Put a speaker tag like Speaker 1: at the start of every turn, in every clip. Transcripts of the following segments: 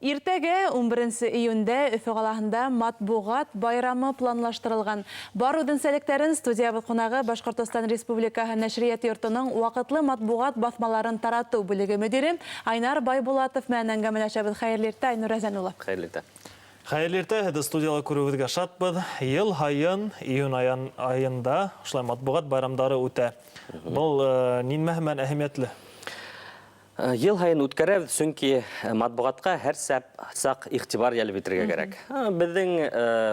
Speaker 1: Иртәгә, 11 июндә, Өфө ҡалаһында матбуғат байрамы планлаштырылған. Бар үҙенсәлектәрен студиябыҙ ҡунағы Башҡортостан Республикаһы Нәшриәт йортоноң ваҡытлы матбуғат баҫмаларын таратыу бүлеге мөдире Айнар Байбулатов менән әңгәмәләшәбеҙ. Хәйерле иртә, Айнур Әзән улы.
Speaker 2: Хәйерле иртә.
Speaker 3: Хәйерле иртә, һеҙҙе студияла күреүебеҙгә шатбыҙ. Йыл һайын июнь айында шулай матбуғат байрамдары үтә. Был нимәһе менән әһәмиәтле?
Speaker 2: Йыл һайын үткәрәбеҙ, сөнки матбуғатҡа һәр саҡ иғтибар йәлеп итергә кәрәк. Беҙҙең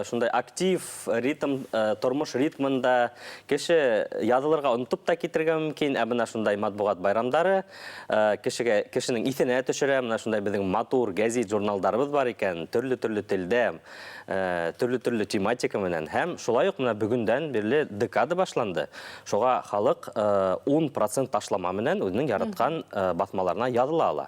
Speaker 2: шундай актив ритм, тормош ритмында кеше яҙылырға онотоп та китергә мөмкин, ә бына шундай матбуғат байрамдары кешегә, кешенең иҫенә төшөрә, менә шундай беҙҙең матур гәзит, журналдарыбыҙ бар икән, төрлө-төрлө телдә, төрлө-төрлө тематика менән. Һәм шулай уҡ менә бөгөндән бирле декада башланды. Шуға халык 10% ташлама менән үзенең яраткан баҫмаларына яҙыла ала.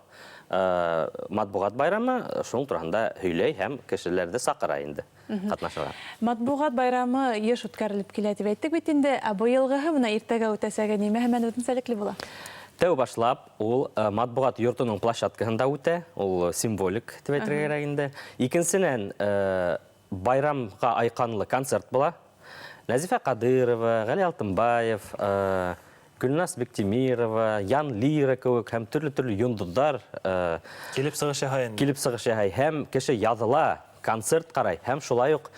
Speaker 2: Матбуғат байрамы шуның тураһында һөйләй һәм кешеләрҙе саҡыра инде ҡатнашырға.
Speaker 1: Матбуғат байрамы йыш үткәрелеп килә тип әйттек бит инде. Ә быйылғыһы менә иртәгә үтәсәге нимәһе менән үҙенсәлекле була?
Speaker 2: Тәү башлап ул матбуғат йортоноң площадкаһында үтә, ул символик тип әйтергә кәрәк инде. Икенсенән, байрамға айҡанлы концерт була. Нәзифә Ҡадырова, Ғәли Алтынбаев, Гөлназ Биктимирова, Ян Лира кеүек һәм төрлө-төрлө йондоҙҙар
Speaker 3: килеп сығыш яһай инде.
Speaker 2: Килеп сығыш яһай һәм кеше яҙыла, концерт ҡарай һәм шулай уҡ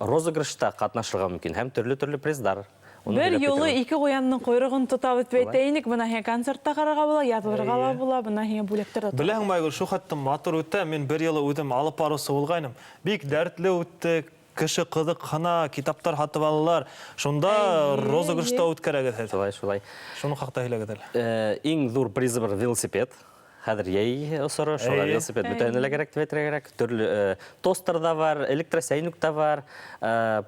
Speaker 2: розыгрышта ҡатнашырға мөмкин һәм төрлө-төрлө приздар.
Speaker 1: Бер юлы ике ҡуянның ҡойроғон тотабыҙ тип әйтә инек. Бына һиңә концерт та ҡарарға була, яҙылырға ла була, бына һиңә бүләктәр ҙә.
Speaker 3: Беләһеңме, Айгөл, шул хәтлем матур үтә. Мин бер йылы үҙем алып барыусы булғайным. Бик дәртле үтте, кеше ҡыҙыҡһына, китаптар һатып алалар. Шунда розыгрыш та үткәрәгеҙ һеҙ.
Speaker 2: Шулай, шулай.
Speaker 3: Шуның хаҡта һөйләгеҙ әле.
Speaker 2: Иң ҙур призыбыҙ велосипед. Хәҙер йәй осоро, шуға велосипед бөтәһенә лә кәрәк тип әйтергә кәрәк. Төрлө тостер ҙа бар, электросәйнүк тә бар,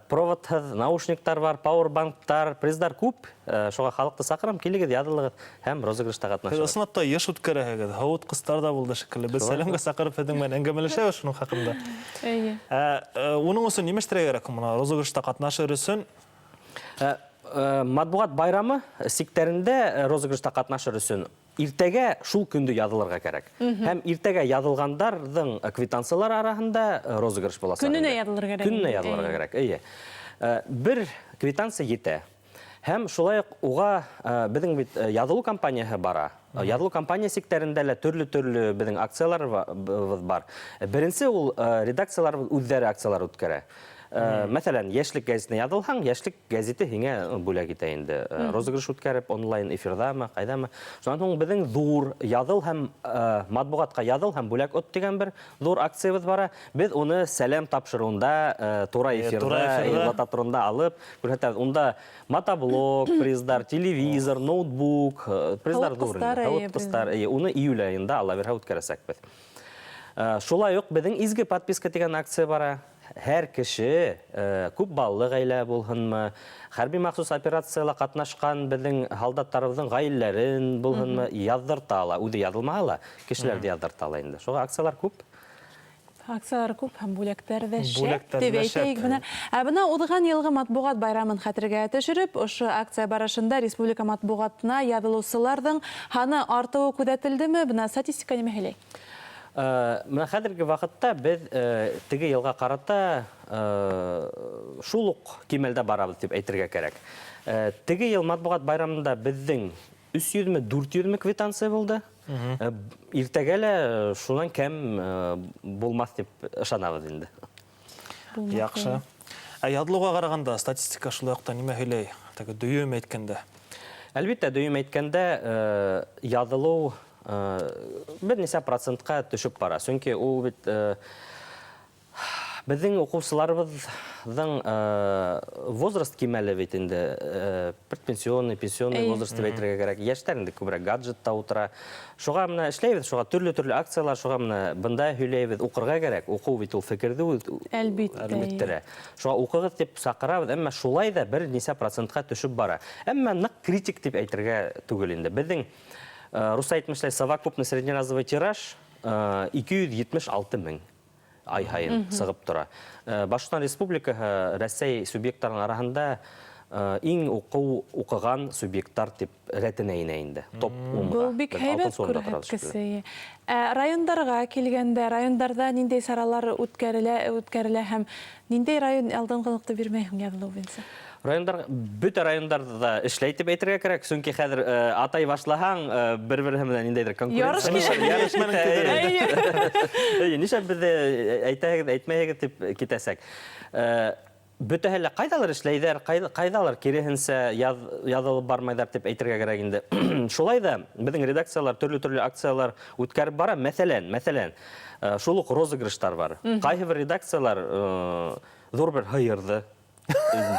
Speaker 2: проводһыҙ наушниктар бар, пауэрбанктар, приздар күп. Шуға халыҡты саҡырам, килегеҙ, яҙылығыҙ һәм розыгрышта ҡатнашығыҙ.
Speaker 3: Һеҙ ысынлап та йыш үткәрәһегеҙ, һыуытҡыстар ҙа булды шикелле. Беҙ Сәләмгә саҡырып һеҙҙең менән әңгәмәләшәбеҙ шуның хаҡында.
Speaker 1: Эйе.
Speaker 3: Ә уның өсөн нимә эшләргә кәрәк һуң, бына розыгрышта ҡатнашыр өсөн?
Speaker 2: Матбуғат байрамы сиктәрендә розыгрышта ҡатнашыр өсөн Иртәгә шул көндө яҙылырға кәрәк. Һәм иртәгә яҙылғандарҙың квитанциялары араһында розыгрыш буласаҡ.
Speaker 1: Көнөнә яҙылырға кәрәк.
Speaker 2: Көнөнә яҙылырға кәрәк, эйе. Бер квитанция етә. Һәм шулай уҡ уға беҙҙең бит яҙылыу кампанияһы бара. Яҙылыу кампания сиктәрендә лә төрлө-төрлө беҙҙең акцияларыбыҙ бар. Беренсе ул редакцияларыбыҙ үҙҙәре акциялар үткәрә. Мәҫәлән, Йәшлек гәзитенә яҙылһаң, Йәшлек гәзите һиңә бүләк итә инде. Розыгрыш үткәреп, онлайн эфирҙамы, ҡайҙамы. Шунан һуң беҙҙең ҙур яҙыл һәм матбуғатҡа яҙыл һәм бүләк от тигән бер ҙур акциябыҙ бара. Беҙ уны сәләм тапшырыуында, тура эфирҙа, лототронда алып күрһәтәбеҙ. Унда мотоблок, приздар, телевизор, ноутбук, приздар ҙур инде. Һыуытҡыстар, эйе. Уны июль айында, Алла бирһә, үткәрәсәкбеҙ. Шулай уҡ беҙҙең Изге подписка тигән акция бара. Һәр кеше, күп балалы ғаилә булһынмы, хәрби махсус операцияла ҡатнашҡан беҙҙең һалдаттарыбыҙҙың ғаиләләрен булһынмы, яҙҙырта ала. Үҙе яҙылмаһа ла, кешеләрҙе яҙҙырта ала инде. Шуға акциялар күп.
Speaker 1: Акциялар күп һәм бүләктәр ҙә шәп тип әйтәйек бына. Ә бына уҙған йылғы матбуғат байрамын хәтергә төшөрөп, ошо акция барышында республика матбуғатына яҙылыусыларҙың һаны артыуы күҙәтелдеме? Бына статистика нимә һөйләй?
Speaker 2: Менә хәҙерге ваҡытта беҙ теге йылға ҡарата шул уҡ кимәлдә барабыҙ тип әйтергә кәрәк. Теге йыл матбуғат байрамында беҙҙең 300-ме, 400-ме квитанция булды. Иртәгә лә шунан кәм булмаҫ тип ышанабыҙ инде.
Speaker 3: Яҡшы. Ә яҙылыуға ҡарағанда статистика шул яҡта нимә һөйләй? Теге дөйөм әйткәндә.
Speaker 2: Әлбиттә, дөйөм әйткәндә, яҙылыу бер нисә процентҡа төшөп бара. Сөнки ул бит беҙҙең уҡыусыларыбыҙҙың возраст кимәле бит инде, предпенсионный, пенсионный возраст тип әйтергә кәрәк. Йәштәр инде күберәк гаджетта ултыра. Шуға менә эшләйбеҙ, шуға төрлө-төрлө акциялар, шуға менә бында һөйләйбеҙ, уҡырға кәрәк. Уҡыу бит ул фекерҙе
Speaker 1: Әлбиттә.
Speaker 2: Үҫтерә. Шуға уҡығыҙ тип саҡырабыҙ, әммә шулай ҙа бер нисә процентҡа төшөп бара. Әммә ныҡ критик тип әйтергә түгел инде. Беҙҙең, русса әйтмешләй, совокупный среднеразовый тираж 276 мең ай һайын сығып тора. Башҡортостан Республикаһы Рәсәй субъекттарының араһында Иң уҡыу уҡыған субъекттар тип рәтенә инә инде. Топ 10-ға.
Speaker 1: Был бик
Speaker 2: Беҙ
Speaker 1: һәйбәт
Speaker 2: алтынсы урында торабыҙ
Speaker 1: күрһәткес.
Speaker 2: шикелле.
Speaker 1: Ә райондарға килгәндә, райондарҙа ниндәй саралар үткәрелә һәм ниндәй район алдынғылыҡты бирмәй һуң яҙылыу буйынса?
Speaker 2: Райондар, бөтә райондарҙа да эшләй тип әйтергә кәрәк, сөнки хәҙер атай башлаһаң, бер-береһе менән ниндәйҙер
Speaker 1: Ярыш
Speaker 2: конкуренция.
Speaker 1: килә.
Speaker 2: Ярыш китә,
Speaker 1: Эйе.
Speaker 2: Эйе, нишләп беҙҙе әйтәһегеҙ, әйтмәйһегеҙ тип китәсәк. Бөтәһе лә ҡайҙалыр эшләйҙәр, ҡайҙалыр киреһенсә яҙылып бармайҙар тип әйтергә кәрәк инде. Шулай ҙа беҙҙең редакциялар төрлө-төрлө акциялар үткәреп бара. Мәҫәлән, шул уҡ розыгрыштар бар. Ҡайһы бер редакциялар ҙур бер һыйырҙы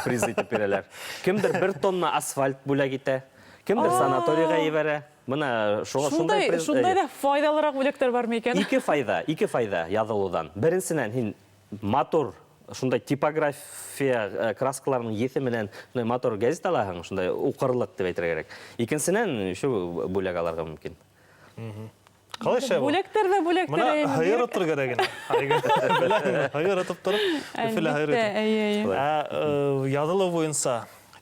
Speaker 2: приз итеп бирәләр. Кемдер бер тонна асфальт бүләк итә, кемдер санаторийға ебәрә. Бына шуға шундай
Speaker 1: Шундай,
Speaker 2: приз,
Speaker 1: шундай ҙа файҙалыраҡ бүләктәр бармы икән?
Speaker 2: Ике файҙа яҙылыуҙан. Беренсенән, һин матур шундай типография краскаларының еҫе менән шундай матур гәзит алаһың, шундай уҡырлыҡ тип әйтергә кәрәк. Икенсенән, еще бүләк алырға мөмкин.
Speaker 3: Ҡалай шәп ул?
Speaker 1: Бүләктәр ҙә бүләктәр
Speaker 3: Бына
Speaker 1: әйе,
Speaker 3: һыйыр
Speaker 1: бигерәк.
Speaker 3: отор кәрәк ине. Беләһеңме, һыйыр отоп тороп, Өфөлә һыйыр
Speaker 1: Әлбиттә,
Speaker 3: итеп.
Speaker 1: әйе, әйе.
Speaker 3: Ә яҙылыу буйынса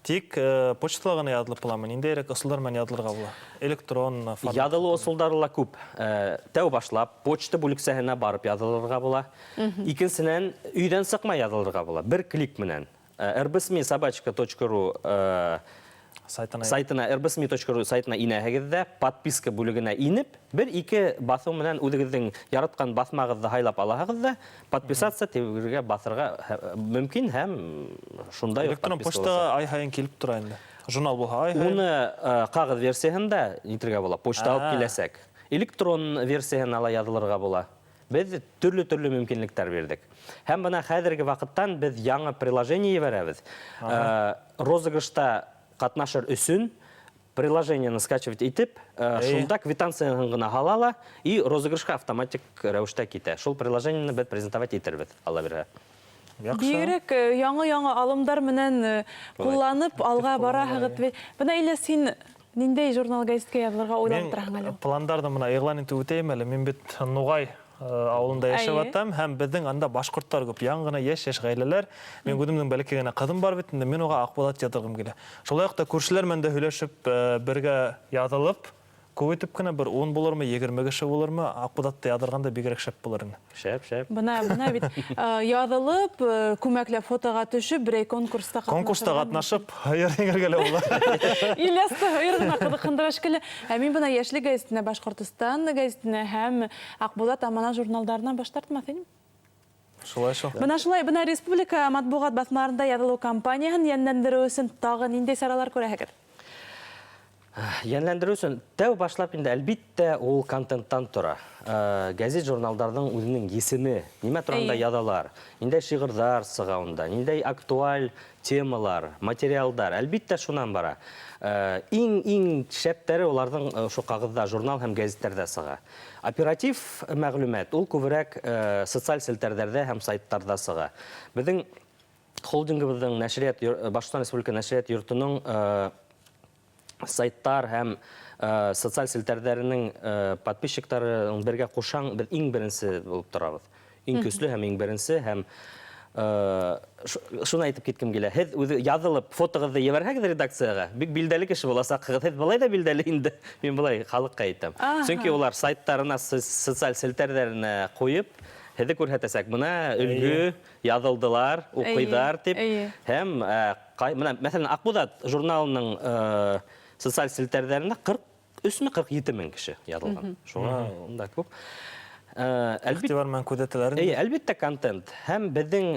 Speaker 3: тик почтала ғына яҙылып буламы? Ниндәйерәк ысулдар менән яҙылырға була? Электрон формат.
Speaker 2: Яҙылыу ысулдары ла күп. Тәү башлап почта бүлексәһенә барып яҙылырға була. Икенсенән, өйҙән сыҡмай яҙылырға була. Бер клик менән. Р Б С М И собачка точка ру
Speaker 3: сайтына
Speaker 2: сайтына, р б с м и точка ру сайтына инәһегеҙ ҙә, подписка бүлегенә инеп, бер-ике баҫыу менән үҙегеҙҙең яратҡан баҫмағыҙҙы һайлап алаһығыҙ ҙа, подписаться тип баҫырға мөмкин һәм шундай уҡ
Speaker 3: Электрон
Speaker 2: подписка
Speaker 3: почта
Speaker 2: буласаҡ.
Speaker 3: ай һайын килеп тора инде. Журнал булһа ай һайын.
Speaker 2: Уны ҡағыҙ версияһында нитергә була, почта алып киләсәк. Электрон версияһына ла яҙылырға була. Беҙ төрлө-төрлө мөмкинлектәр бирҙек. Һәм бына хәҙерге ваҡыттан беҙ яңы приложение ебәрәбеҙ. Розыгрышта ҡатнашыр өсөн приложениены скачивать итеп, шунда квитанцияһын ғына һала ла и розыгрышҡа автоматик рәүештә китә. Шул приложениены беҙ презентовать итербеҙ, Алла бирһә.
Speaker 3: Яҡшы.
Speaker 1: Бигерәк яңы-яңы алымдар менән ҡулланып алға
Speaker 3: Актив
Speaker 1: бараһығыҙ.
Speaker 3: ҡулланалар,
Speaker 1: Бына Ильяс, һин ниндәй журнал гәзиткә яҙылырға уйлап
Speaker 3: Мин
Speaker 1: тораһың әле?
Speaker 3: пландарҙы бына иғлан итеп үтәйем әле. Мин бит Нуғай ауылында йәшәп ятам һәм беҙҙең анда башҡорттар күп, яңы ғына йәш-йәш ғаиләләр. Мин үҙемдең бәләкәй генә ҡыҙым бар бит инде, мин уға Аҡбуҙат яҙырғым килә. Шулай уҡ та күршеләр менән дә һөйләшеп, бергә яҙылып, күп итеп кенә бер 10 булырмы, 20 кеше булырмы, Аҡбуҙатты яҙырғанда бигерәк шәп булыр ине.
Speaker 2: Шәп, шәп.
Speaker 1: Бына бит яҙылып, күмәкләп фотоға төшөп, берәй конкурста ҡатнашырға
Speaker 3: Конкурста
Speaker 1: мөмкин.
Speaker 3: ҡатнашып, һыйыр еңергә лә була.
Speaker 1: Ильясты һыйыр ғына ҡыҙыҡһындыра шикелле. Ә мин бына Йәшлек гәзитенә, Башҡортостан гәзитенә һәм Аҡбуҙат Амана журналдарынан баш тартмаҫ инем.
Speaker 3: Шулай шул.
Speaker 1: Бына шулай, бына республика матбуғат баҫмаларында яҙылыу кампанияһын йәнләндереү өсөн тағы ниндәй саралар күрәһегеҙ?
Speaker 2: Йәнләндереү өсөн тәү башлап инде әлбиттә ул контенттан тора. Гәзит журналдарҙың үҙенең есеме, нимә тураһында яҙалар, ниндәй шиғырҙар сыға унда, ниндәй актуаль темалар, материалдар, әлбиттә шунан бара. Иң шәптәре уларҙың ошо ҡағыҙҙа, журнал һәм гәзиттәрҙә сыға. Оператив мәғлүмәт ул күберәк социаль селтәрҙәрҙә һәм сайттарҙа сыға. Беҙҙең холдингыбыҙҙың нәшриәт Башҡортостан Республика нәшриәт йортоноң сайттар һәм социаль селтәрҙәренең подписчиктарын бергә ҡушаң, беҙ иң беренсе булып торабыҙ. Иң көслө һәм иң беренсе һәм шуны әйтеп киткем килә. Һеҙ үҙе яҙылып фотоғыҙҙы ебәрһәгеҙ редакцияға, бик билдәле кеше буласаҡһығыҙ. Һеҙ былай ҙа билдәле инде. Мин былай халыҡҡа әйтәм. Сөнки улар сайттарына, социаль селтәрҙәренә ҡуйып, һеҙҙе күрһәтәсәк. Бына өлгө яҙылдылар, уҡыйҙар тип. Һәм бына, мәҫәлән, Аҡбуҙат журналының социаль селтәрҙәрендә ҡырҡ өсмө, ҡырҡ ете мең кеше яҙылған. Шуңа унда күп.
Speaker 3: Иғтибар менән күҙәтәләр инде.
Speaker 2: Эйе, әлбиттә контент. Һәм беҙҙең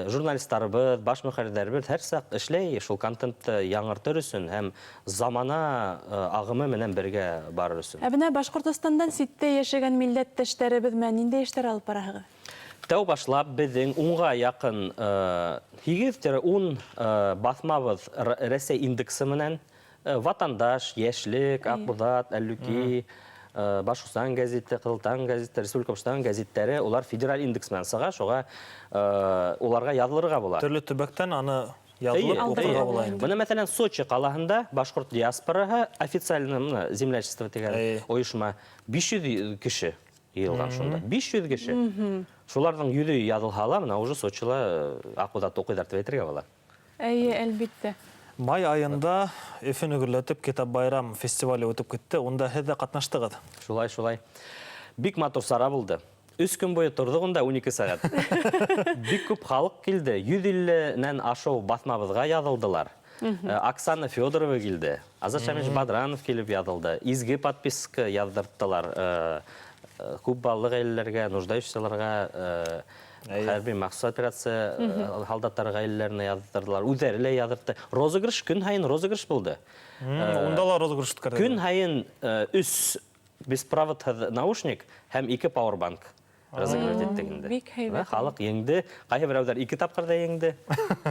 Speaker 2: журналистарыбыҙ, баш мөхәррирҙәребеҙ һәр саҡ эшләй шул контентты яңыртыр өсөн һәм замана ағымы менән бергә барыр өсөн.
Speaker 1: Ә бына Башҡортостандан ситтә йәшәгән милләттәштәребеҙ менән ниндәй эштәр алып бараһығыҙ?
Speaker 2: Тәү башлап беҙҙең унға яҡын һигеҙ тире ун баҫмабыҙ Рәсәй индексы менән Ватандаш, Йәшлек, Аҡбуҙат, Әллүки, Башҡортостан гәзите, Ҡыҙыл гәзите, Республика Башҡортостан гәзиттәре, улар федераль индекс менән сыға, шуға уларға яҙылырға була.
Speaker 3: Төрлө төбәктән аны яҙылып уҡырға була инде.
Speaker 2: Бына, мәҫәлән, Сочи ҡалаһында башҡорт диаспораһы официально, бына, землячество тигән ойошма 500 кеше йыйылған шунда. 500 кеше. Шуларҙың йөҙө яҙылһа ла, бына уже Сочила Аҡбуҙат уҡыйҙар тип әйтергә була.
Speaker 1: Эйе, әлбиттә.
Speaker 3: Май айында Өфөнө гөрләтеп Китап байрам фестивале үтеп китте. Унда һеҙ ҙә ҡатнаштығыҙ.
Speaker 2: Шулай, шулай. Бик матур сара булды. 3 көн буйы торҙоҡ унда 12 сәғәт. Бик күп халыҡ килде. 150 нән ашыу баҫмабыҙға яҙылдылар. Оксана Федорова килде. Азат Шамилович Бадранов килеп яҙылды. Изге подписка яҙҙырттылар. Күп балалы ғаиләләргә, нуждающийларға, хәрби махсус операция һалдаттары ғаиләләренә яҙҙырҙылар. Үҙҙәре лә яҙҙыртты. Розыгрыш, көн һайын розыгрыш булды.
Speaker 3: Унда ла розыгрыш үткәрҙеләр.
Speaker 2: Көн һайын 3 беспроводһыҙ наушник һәм 2 пауэрбанк разыгрывать иттек инде.
Speaker 1: Бик һәйбәт.
Speaker 2: Халыҡ еңде. Ҡайһы берәүҙәр 2 тапҡыр ҙа еңде.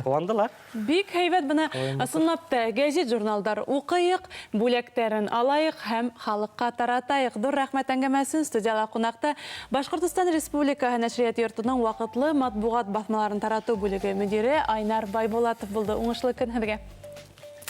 Speaker 2: Ҡыуандылар.
Speaker 1: Бик һәйбәт. Бына ысынлап та гәзит, журналдар уҡыйыҡ, бүләктәрен алайыҡ һәм халыҡҡа таратайыҡ. Ҙур рәхмәт әңгәмәсен. Студияла ҡунаҡта Башҡортостан Республикаһы Нәшриәт йортоноң ваҡытлы матбуғат баҫмаларын таратыу бүлеге мөдире Айнар Байбулатов булды. Уңышлы көн һеҙгә.